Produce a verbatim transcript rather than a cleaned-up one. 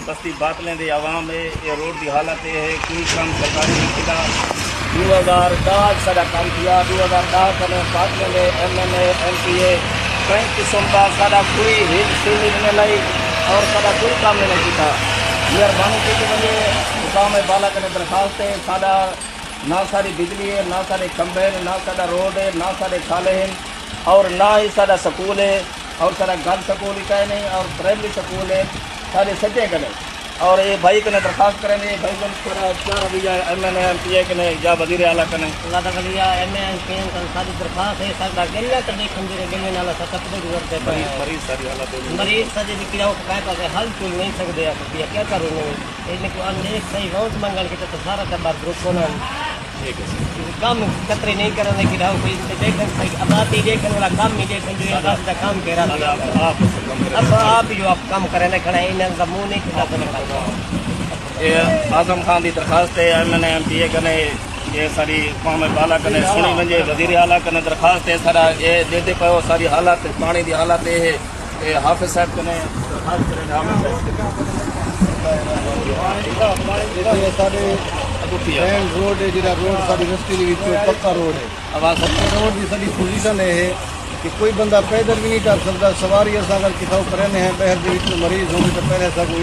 بستی باطلیں دی عوام ہے، اے روڈ دی حالت اے ہے، کوئی کم سرکاری نہیں کیتا۔ ݙو ہزار ݙاہ ساݙا کم تھیا، ݙو ہزار ݙاہ کنے باطلیں دے ایم این اے، ایم پی اے، کہیں قسم دا ساݙا کوئی ہک سیلنگ نہیں لائی اور ساݙا کوئی کم نہیں کیتا۔ مہربانی کیتی ونڄے، مقام بالا کنے درخواست ہے، ساݙا نہ ساݙی بجلی ہے، نہ ساݙے کھمبے ہن، نہ ساݙا روڈ ہے، نہ ساݙے کھالے ہن، اور نہ ہی ساݙا سکول ہے، اور ساݙا گرلز سکول ہی کائے نہیں، اور پرائمری سکول ہے ساݙے سجے کنے۔ اور اے بھائی کنے درخواست کریں، اے بھائی کن تھوڑا کیا رویہ ہے ایم این اے، ایم پی اے کنے یا وزیر اعلیٰ کنے؟ اللہ دا ولی آ، ایم اے ایم پی اے کن ساݙی درخواست ہے، ساݙا گلیاں تے ݙیکھن جیڑھے گلیاں نال اساں ٹپدے گزردے پئے مریض، ہیں۔ مریض ساݙی حالت ہے۔ مریض ساݙے دی کیا کائے پاسے حل چل نہیں سڳدے، آکھو پیا کیا کروں میں؟ اے میکوں آندے صحیح ووٹ منگݨ کیتے تاں سارا ٹبر گروپ انہاں ٹھیک ہے۔ کم کترے نہیں کرݨ دے کݙاہو کوئی تے ݙیکھن صحیح، آبادی ݙیکھن والا کم ہی ݙیکھن جو آبادی دا کم کیڑھا ݙیکھن۔ آپ، آپ، آپ، آپ، آپ کھڑے ہیں، انہاں دا منہ نہیں کھلدا۔ اے اعظم خان دی درخواست ہے، ایم این اے، ایم پی اے کنے، اے ساݙی قوم بالا کنے سݨی ونڄے، وزیر اعلیٰ کنے درخواست ہے، ساݙا اے ݙیہدے پئے ہو ساݙی حالت، پاݨی دی حالت اے ہے۔ اے حافظ صاحب کنے درخواست کریں، حافظ صاحب۔ اے ساݙے اڳوں تھی آ۔ مین روڈ ہے، جیڑھا روڈ ساݙی رستے دے وچوں پکا روڈ ہے۔ آواز۔ پکے روڈ دی ساݙی پوزیشن اے ہے کہ کوئی بندہ پیدل وی نہیں ٹر سڳدا، سواری اساں اگر کتھاؤں کریندے ہیں، ٻاہر دے وچوں مریض ہوندے تاں پہلے اساکوں